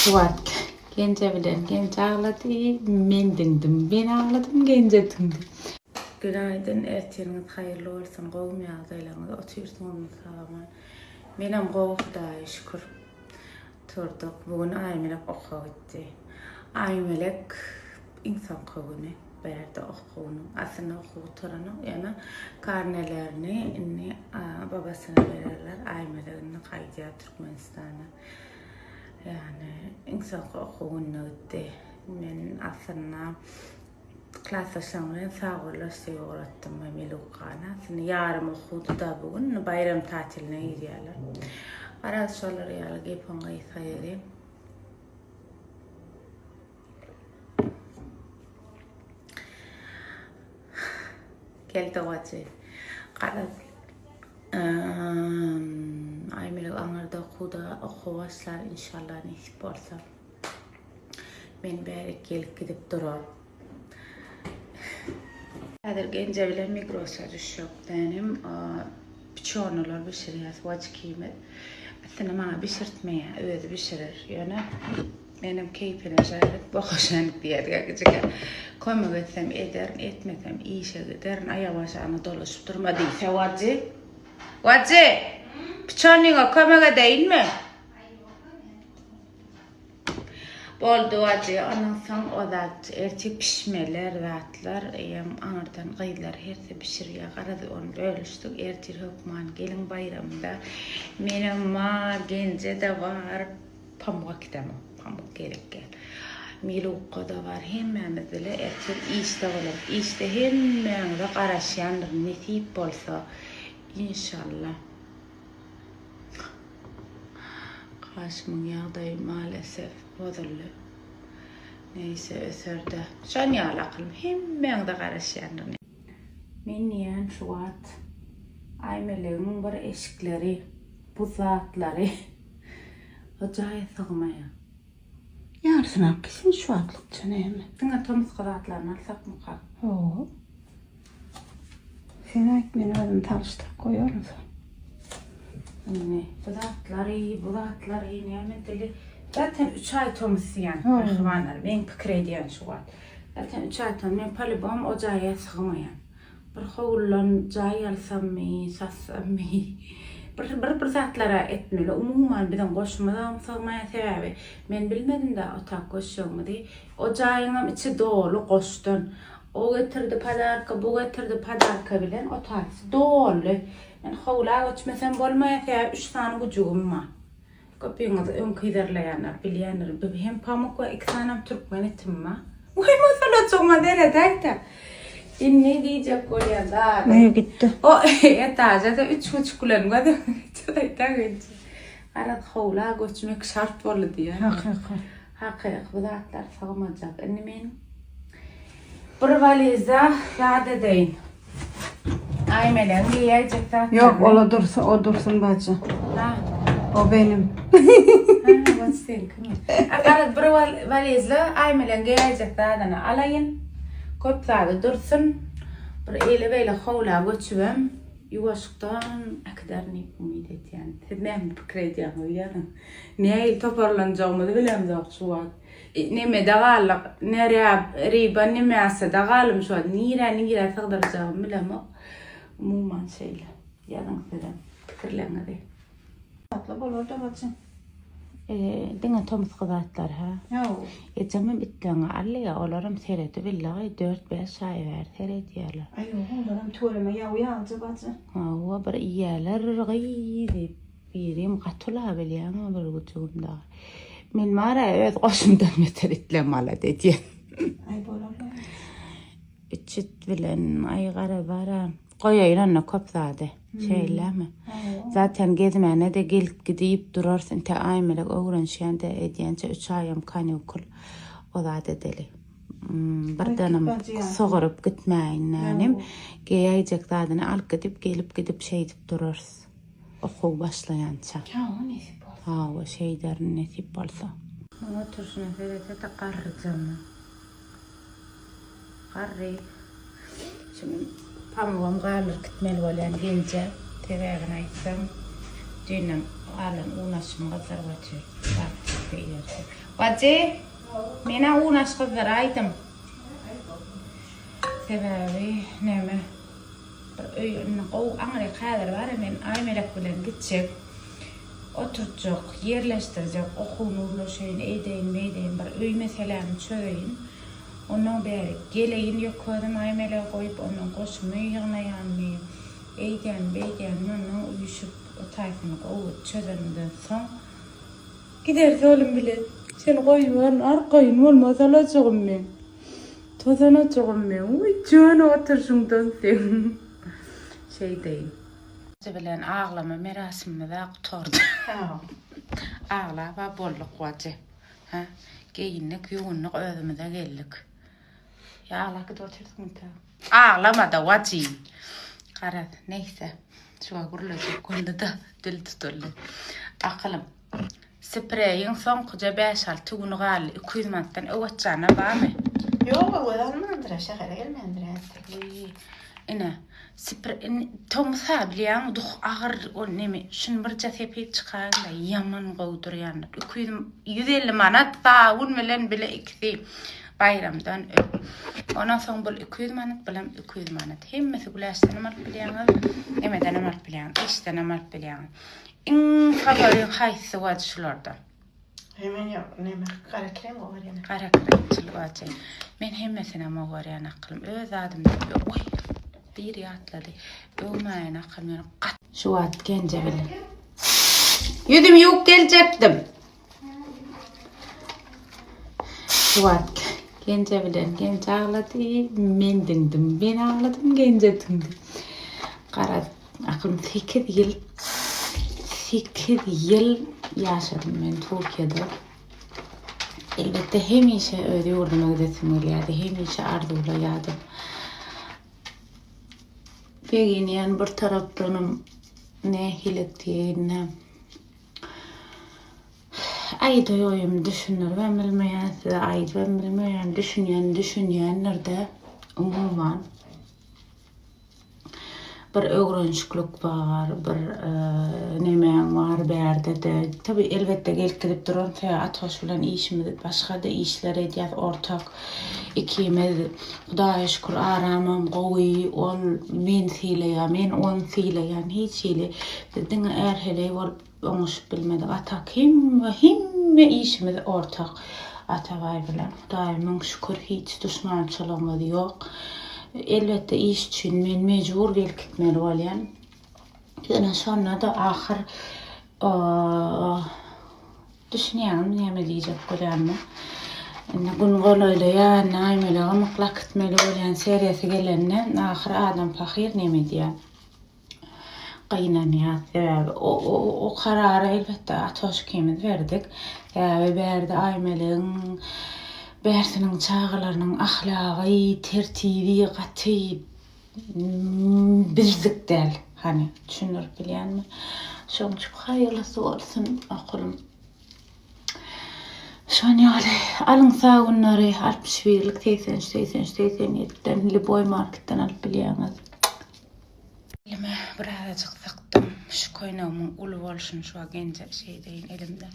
Şu wagt Genje bilen Genje aglady, men diňdim, men agladym, Genje diňdi. Günaýdyn, ertiriňiz haýyrly bolsun, gowumy ýagdaýlaryňyz, otyrsyňyzmy sag-aman? Menem gowy Hudaýa şükür. Turduk. Bu gün Aýmelek okuwa gitdi. Aýmelek iň soňky güni bärde okuwynyň. Aslynda okuw gutaranok, ýöne karnelerini indi babasyna bererler. Aýmelek indi gaýdýar Türkmenistana. Ýagny iň soňky okuw gününe gitdi. Men aslynda klasdaşlarym bilen sagbollaş diýip ugratdym we Melukany. Aslynda ýarym okuwdy-da bu gün. Indi baýram tatiline girýärler. Garaz şolar ýaly gepiň gysga ýeri. Gel dogajy. Garaz Aýmelek aňyrda okuwda okuwa başlar inşallah nesip bolsa. Men bärik gelip gidip durar. Häzir Genje bilen Migrosa düşjek dänim. Piçonalar bişirýäs wajkimiz. Aslynda maňa bişirtmeýär, özi bişirer. Ýöne menem keýpine şärik, boka şänik diýerdik kiçikä. Kömek etsem ederin, etmesem işe giderin, aýak-başagyňa dolaşyp durma diýse wajy. Wajy! Piçonyňa kömek edeýinmi? Boldy wajy, ondan soň o zat ertir pişmeler zatlar, eýýäm aňyrdan gyzlar hersi bişirýär, garaz ony bölüşdik, ertir hökman gelin baýramynda menem bar, Genje-de bar, Pamuk äkidemok, Pamuk gerek däl. Milukka-da bar, hemmämiz bile ertir işde bolarys, işde hemmäňize garaşýandyryn nesip bolsa, inşallah. Gaşymyň ýagdaýy maalesef bozuldy. Neýse öserde. Şon ýaly akylym hemmäňize garaşýandyryn. Men diýýän şu wagt Aýmelegiň bir eşikleri, bu zatlary o jaýa sygmaýar. Ýarysyny alyp gitsin şu wagtlykça näme. Diňe tomusky zatlaryny alsakmyka? Hawa. Sen aýt men özüm salyşdyryp goýaryn soň. Indi bu zatlary, bu zatlary näme edeli? Zaten 3 aý tomus diýen mähribanlar. Meň pikir edýän şu wagt. Zaten 3 aý tomus. Men polibom o jaýa sygmaýan. Bir howludan jaý alsammy, satsammy, bir bir bir zatlara etmeli. Umuman biziň goşumyzam sygmaýar sebäbi men bilmedim-dä otag göçjegimizi. O jaýyňam içi doly goşdan. O getirdi podarka, bu getirdi podarka bilen otag içi doly. Men howla göçmesem bolmaýar sebäbi üç sany güjügim bar. Köpüňiz öňki yzarlaýanlar bilýändir. Bu hem pamuk we iki sanam türkmen itim bar. Goý masalajygyma seredäýdä. Indi diýjek bolýan zadym. Öýe gitdi. O etaža-da üç güçük bilen göz öňüne Garaz howla göçmek şart boldy diýýär. Hakyky. Hakyky bu zatlar sygmajak. Indi men bir waliza zat edeýin. Aýmelegiň geýäýjek zatlaryny. Ýok, ola dursun, o dursun bajy. Ha. O benim. Ha, o seňkimi? A garaz bir walizle Aýmelegiň geýäýjek zadyny alaýyn. Köp zady dursun. Bir eýle-beýle howla göçübem ýuwaşykdan äkiderin diýip umyt edýän. Siz näme pikir edýäňiz ýazyň. Nähili toparlanjagymyzy bilemzok şu wagt. Nemede galdyk, ne ryba, ne myasada galdym şu wagt. Nirä, nirä sygdyrjagymy bilemok. Umuman şeýle. Ýazyň sizem pikirleriňizi. Tatly bolar-da bajy. Diňe tomusky zatlar hä? Hawa. Ejemem itleňi alýa, olaram seredibildi, dört-bäş aý bäri seredýärler. Aý ýok, olaram tüweleme ýawy ýalyja bajy. Hawa, bir iýýärler gyz diýip. Birim gaty ula bilýäňmi bir güjügim dagy. Men bara öz goşumdan beter itlem alada edýän. Aý bolarla. Üç it bilen aý gara bara. Goýaýyn onda köp zady. Şeýlemi? Zaten gezmäne-de gelip gidip durarys. Inte Aýmelek öwrenişýän-de edýänçä üç aýam kanikul o zat edeli. Hmm, birdenem sygyryp gitmäýin nänim. Geýäýjek zadyny alyp gidip gelip gidip şeýdip durarys. Okuw başlaýança. Hawa nesip bolsa. Hawa şeýderin nesip bolsa. Muň oturşyna seretse-de garryjamy. Garry. Şuny pamugam galdyryp gitmeli bolýan genje. Sebäbini aýtsam, düýnem galan unaşymy gyzdyryp otyr. Zat diýse iýerse. Wajy, men-ä un aşgyzdyraýdym. Sebäbi näme, bir öý indi gowy aňryk häzir bar-a men Aýmelek bilen gitjek. Oturtjak, ýerleşdirjek, okuwyny gurlaşaýyn, eýdeýin, beýdeýin, bir öý meselämi çözeýin. Ondan bäri geleýin ýöközüm Aýmelege goýup, ondan goşumy ýygnaýanmy, eýdýän, beýdýänmi ondan üýşüp o taýsyny gowy çözenimden soň gideris oglum bilen. Seni goýmaryn, arkaýyn bolma salajygym meň. Tozanajygym meň. Uý, jan oturşyňdan seň. Şeýdeýin. Bilen aglama merasimimiz-ä gutardy. Aglap-a bolduk wajy. Hä? Geýindik, ýuwundyk, özümize geldik. Ýa aglap gidip otyrsyňmy? Aglama-da, wajy. Garaz, neýse. Şuňa gürlejek boldy-da, dil tutuldy. Akylym. Spreýiň soňkuja bäş-alty güni galdy. 200 manatdan Öwezjana barmy? Ýok, Öwez almandyr-a, şähere gelmändir häzir. Wiý, ine, Spre indi tomus-a bilýäňmi duh agyr ol neme şuny birje sepip çykaýyň-da ýaman gowy durýandyr. 200 150 manat sabun bilen bile ikisi baýramdan öň. Ondan soň bul 200 manat bulam 200 manat. Hemmesi güläşdenem alyp bilýäňiz, nemedenem alyp bilýäňiz, işdenem alyp bilýäňiz. Iň favorin haýsysy wajy şulardan? Men ýok, neme, gara krem gowy görýän. Gara kremçil wajy. Men hemmesinem gowy görýän akylym. Öz zadym diýip, oý, bir ýatlady. Öwmäýin akylym ýöne gat. Şu wagt Genje bilen. Ýüzümi ýuwup geljekdim. Şu wagt Genje bilen Genje aglady, men diňdim. Men agladym, Genje diňdi. Garaz, Akylym 8 ýyl 8 ýyl ýaşadym men Türkiýede. Elbetde hemişe öz ýurduma gidesim gelýärdi, hemişe arzuwlaýardym. Begenýän bir tarapdanam nähili diýeýin-dä. Aýdaýoýum düşündiribem bilmeýän size, aýdybam bilmeýän, düşünýän düşünýändir-de umuman. Bir öwrenişiklik bar, bir nemäň bar bärde-de. Tabi elbetde gelip gidip duran sebäbi Atoş bilen işimiz başga-da işler edýäs ortak ikimiz. Hudaýa şükür aramam gowy, ol meni sylaýar, men ony sylaýan hiç hili biz diňe är-heleý bolup Oňuşyp bilmedik Atak hemme hemme işimiz ortak Atabaý bilen Hudaýa müň şükür hiç duşmançylygymyz ýok. Elbetde iş üçin men mejbur gelip gitmeli bolýan. Ýöne şonda-da ahyr düşünýäňizmi näme diýjek bolýanymy? Indi gün golaýlaýar, Naýmelege myklap gitmeli bolýan seriýasy gelende ahyr adam pahyr neme diýýär. Gynanýas sebäbi o karary elbetde Atoş ikimiz berdik. Sebäbi bärde Aýmelegiň bärsiniň çagalarynyň ahlagy, tertibi gaty bizlik däl. Hany düşündirip bilýänmi? Şoň üçin haýyrlysy bolsun okulum. Şon ýaly alyň sabunlary 61-lik 83 83 87-den lýuboý marketden alyp bilýäňiz. Elime birazajyk sykdym. Şu köýnegimiň uly bolşuny şu genje şeýdeýin elimde.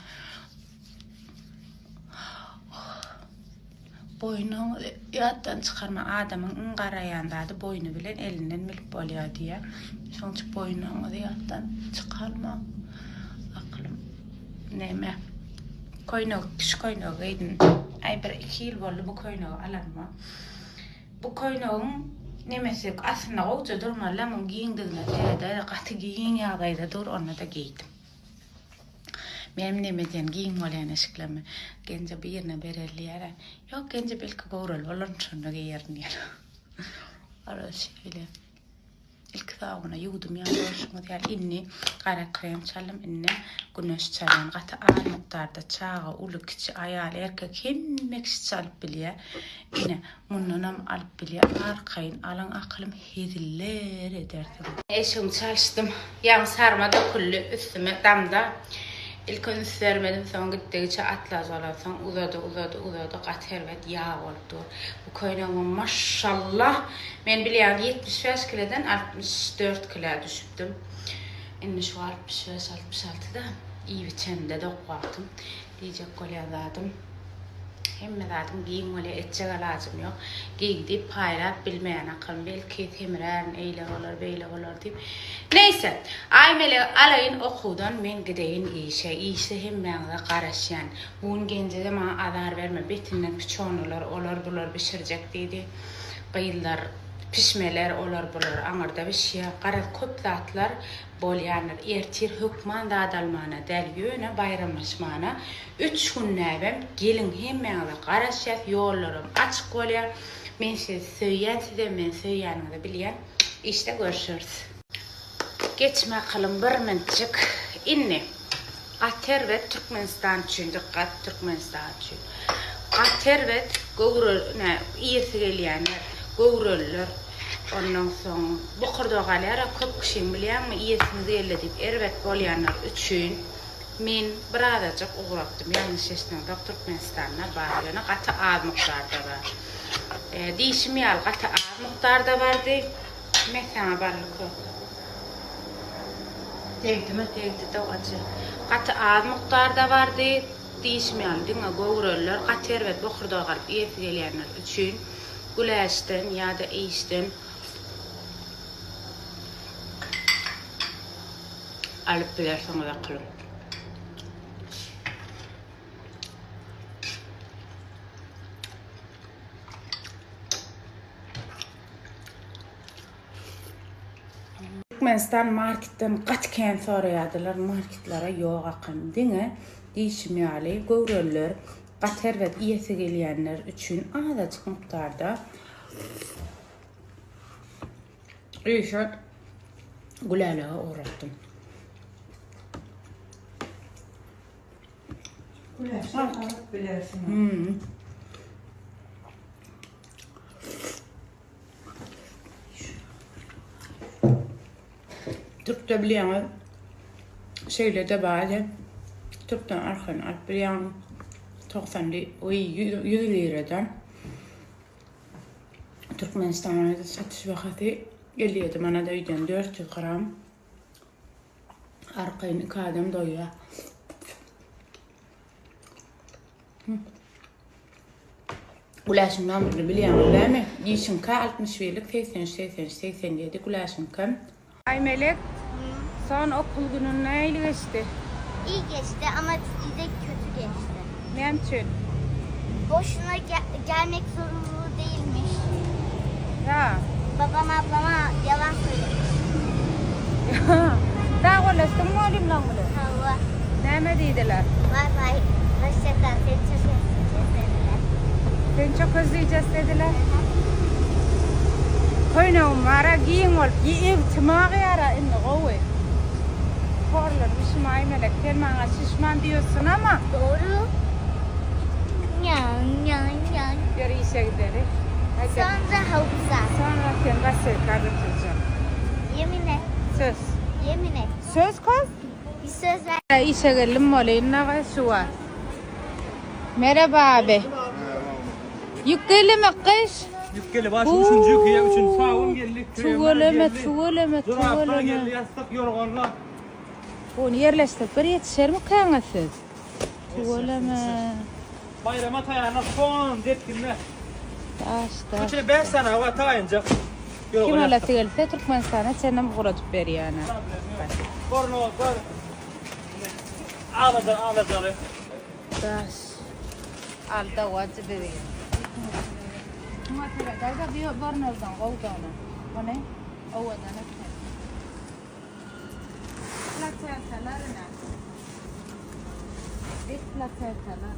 Boýnuňy ýatdan çykarma adamyň iň garaýan zady boýny bilen elinden bilip bolýar diýýär. Şonuň üçin boýnuňyzy ýatdan çykarma. Aklym näme? Köýnek, şu köýnegi geýdim. Aý bir 2 ýyl boldy bu köýnegi alanyma. Bu köýnegiň nemesi aslynda gowja durmaly, muň giňdigine seredä gaty giň ýagdaýda dur, onda-da geýdim. Menem neme diýen giň bolýan eşiklerimi Genje birine bereli diýýär. Ýok, Genje belki göwreli bolaryn, şonda geýerin diýýär. Garaz şeýle. Ilki sabuna ýuwdum ýaly görşüňiz ýaly. Indi gara krem çaldym. Indi güneş çalýan. Gaty az mukdarda çaga, uly, kiçi, aýal, erkek hemme kişi çalyp bilýär. Ine, mundanam alyp bilýär. Arkaýyn alyň akylym heziller edersiňiz. Eşigimi çalyşdym. Ýaňy sarma döküldi üstüme damda. Ilki üns bermedim, soň gitdigiçe atlaz bolansoň uzady, uzady, uzady, gaty erbet ýag bolup dur. Bu köýnegime maşallah! Men bilýän 75 kileden 64 kilä düşüpdim. Indi şu 65, 66-da iýip içemde dok wagtym. Diýjek bolýan zadym, hemme zadym giň bolýar, etjek alajym ýok. Giň diýip paýlap bilmeýän akylym, belki semirärin, eýle bolar, beýle bolar diýip. Neýse, Aýmelegi alaýyn okuwdan, men gideýin işe. Işde hemmäňize garaşýan. Bu gün Genje-de maňa azar berme, betinden piçonalar, olar-bular bişirjek diýdi. Gyzlar, pişmeler, olar-bular aňyrda bişýär. Garaz, köp zatlar Bolýandyr. Ertir hökman zat almana däl, ýöne baýramlaşmana üç günläbem geliň hemmäňize garaşýas, ýollaram açyk bolýar. Men sizi söýýän, sizem meni söýýäniňizi bilýän. Işde görşeris. Geçme akylym bir mintjik. Indi gaty erbet Türkmenistan üçin dykgat Türkmenistan üçin. Gaty erbet göwre nä iýesi gelýänler, göwreliler. Ondan soň bokurdagy galýar-a köp kişiň bilýäňmi iýesiňiz geldi diýip erbet bolýanlar üçin men birazajyk ugratdym ýalňyş eşitmeňzok Türkmenistanda bar ýöne gaty az mukdarda bar diýşim ýaly gaty az mukdarda bardy me saňa bally köke Degdimi? Degdi dogajy gaty az mukdarda bardy diýşim ýaly diňe göwreliler gaty erbet bokurdagy galyp iýesi gelýänler üçin Güläçden ýa-da işden alyp bilersiňiz akylym. Türkmenistan marketden gaty kän soraýardylar, marketlere ýok akylym. Diňe diýşim ýaly göwreliler Gaty erbet iýesi gelýänler üçin azajyk mukdarda işe gülälege ugratdym. Güläşden alyp bilersiň. Hmm. Türkde bilýäňiz şeýle-de bar Türkden arkaýyn alyp bilýäň 90 li oý 100 liradan. Türkmenistanda satyş bahasy 57 manat öýden 400 gram. Arkaýyn iki adam doýýar. Güläşiň nomerini bilýäňiz dämi? Dişiňkä 61-lik 83 83 87 Güläşiňkem. Aýmelek, son okul günün nähili geçdi? İyi geçti ama bir de kötü geçti. Näme üçin? Boşuna ge- gelmek zorunlu değilmiş. Ýa. Babam ablama yalan söylemiş. Dagwalaşdyň mugallymlaň bilen? Hawa. Näme diýdiler? Bay bay. Hoşça kal. Seni çok özleyeceğiz dediler. Seni çok özleyeceğiz dediler. Köýnegim bara giň bolup egtim agýara indi gowy. Horlanmyşym Aýmelek sen maňa şişman diýorsun ama. Doğru. Nyan nyan nyan. Ýör işe gideli. Hadi. Sonra havuza. Sonra seni basseýka götürjek. Yemin et. Söz. Yemin et. Söz kız. Bir söz ver. Işe geldim bolýyn naga şu wagt. Merhaba abi. Ýük gelimi gyş? Ýük geldi. Baş üçünji ýük ýa üçünji sabun geldi. Tüweleme, tüweleme, Juraplar tüweleme. geldi, ýassyk, ýorganlar. Ony ýerleşdirip bir ýetişermikäňiz siz? Tüweleme. Baýrama taýýarlyk son depginde. Daşda. Üçüne 5 sany hawa taýynjak. Kim alasy gelse Türkmenistana çenlem ugradyp berýän. Bornozlar. Alaja alajaly. Daş. Aldawajy bizi. Muňa seredäýdä bu bornozdan gowudygyna. Ony owadan eken. Platetalar ine. Et platetalar.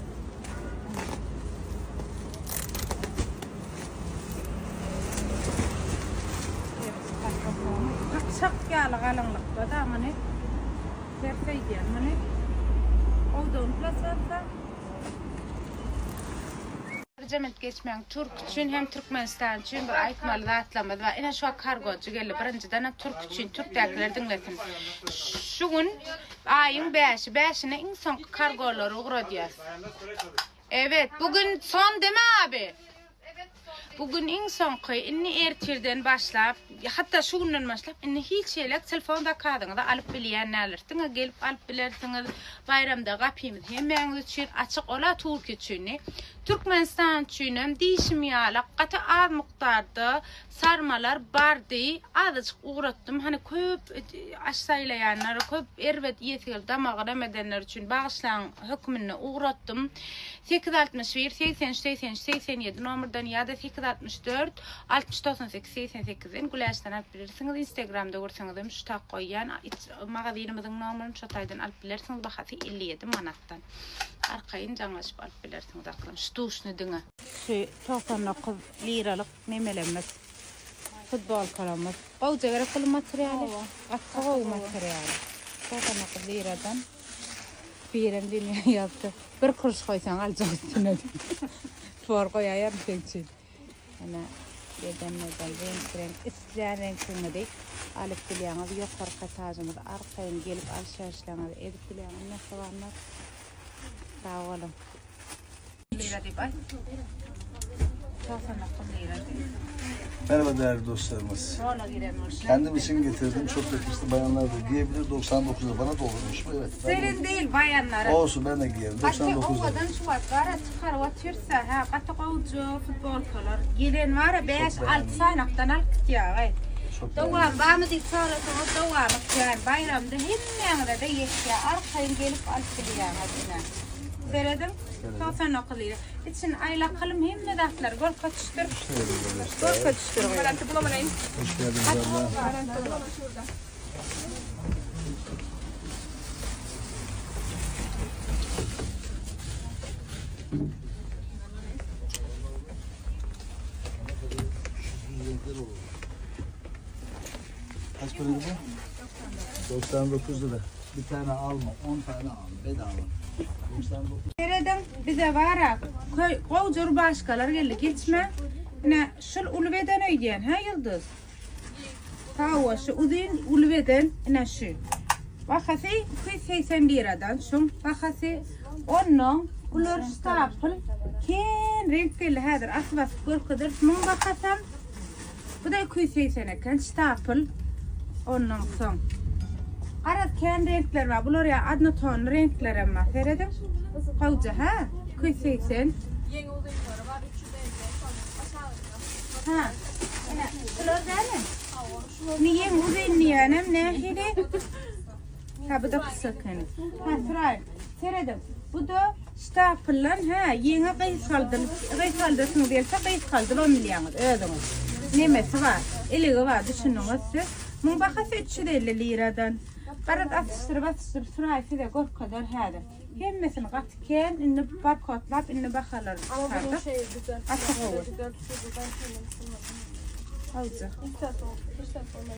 Paçak ýaly galyňlykda da muny. Ters öýdýän muny. Gowudygyny plateta. Birje minut geçmäň Türk üçin hem Türkmenistan üçin bir aýtmaly zatlarymyz bar. Ine şu wagt kargoçy geldi. Birinjiden Türk üçin Türkdäkiler diňlesin. Şu gün aýyň bäşi, bäşine iň soňky kargolary ugradýas. Evet, bugün son deme abi. Bu gün iň soňky, indi ertirden başlap, hatda şu günden başlap indi hiç ýere telefon zakazyňyzy alyp bilýän däldiris. Diňe gelip alyp bilersiňiz. Baýramda gapymyz hemmäňiz üçin açyk, ola Türkiýe üçin. Türkmenistan üçinem diýşim ýaly gaty az mukdarda Sarmalar bardy, azajyk ugratdym. Hany köp aş saýlaýanlar, köp erbet iýesi gelip damagy rem edenler üçin bagyşlaň hökmünde ugratdym. 861 83 83 87 nomerden ýa-da 864 60 98 88 den Güläçden alyp bilersiňiz. Instagramda görseňizem şu tak goýýan magazynymyzyň nomerini şo taýdan alyp bilersiňiz. Bahasy 57 manatdan. Arkaýyn jaňlaşyp alyp bilersiňiz aklym. Ştuşny diňe. Şu 99 liralyk Nemelerimiz, futbolkalarymyz. Gowja gerek bul materialy. Gaty gowy materialy. 99 liradan. Birem dünýä ýazdy. Bir kuruş goýsaň aljak üstüne. Tor goýaýaryn seň üçin. Ene beden beden reňk reňk islän reňkiňizi alyp bilýäňiz. Ýokarky etažymyz arkaýyn gelip alşwerişleriňizi edip bilýäňiz mähribanlar. Sag boluň. Lira diýip aýt. 99 lira diýip. Merhaba değerli dostlarımız. Rola giren bolşuna. Kendim için getirdim. Çok yakıştı. Bayanlar da giyebilir. 99 lira. Bana da olurmuş bu. Evet. Ben de- Senin değil bayanlara. Olsun ben de giyerim. Gaty 99 lira. owadan şu wagt bara çykaryp otyrsa, ha gaty gowja futbolkalar. Gelen bara 5-6 sanakdan alyp gitýär. Çok Dowam beğendim. barmy diýip sorasaňyz dowamy kän. Baýramda hemmäňize-de ýetýär. Arkaýyn gelip alyp bilýäňiz ine. Serediň. 99 lira. İçini aýlakalym hemme zatlary görke düşdür. Görke düşdür. Hoş geldiniz abla. Kaç paraydı bu? 99 lira. Bir tane alma, 10 tane al. Bedava. 99 Serediň, bize bara köý gowja rubaşkalar geldi. Geçme. Ine şul uly beden öýdýän, hä Ýyldyz? Hawa, şu uzyn uly beden, ine şu. Bahasy 280 liradan şuň bahasy. Onnoň bular stapl ken reňk geldi häzir asyp asyp görkezeris. Muň bahasam bu da 280 eken stapl. Ondan soň garaz kän reňkler bar. Bular ýa odnotonly reňklerem bar. Serediň. Gowja hä? 280. Ýeňi uzynlary bar 350 aşagynda. Ha. Ine, bular dälmi? Niýeň uzyn diýýänem nähili? Ha bu da kysga ekeni. Ha Suraý, serediň. Bu da ştapyldan ha ýeňi gysgaldylyp, gysgaldasyňyz gelse gysgaldyp bilýäňiz özüňiz. Nemesi bar, iligi bar düşündiňiz siz. Muň bahasy 350 liradan. Garaz atyşdyryp atyşdyryp Suraý size görkezer häzir. Hemmesini gaty kän indi barkodlap indi bahalary Ama bunun çykardyk. şeyi güzel. Gaty gowy. 400 ben kendim düşünmedim. Gowja. Hiç ses olmadı. Hiç ses olmadı.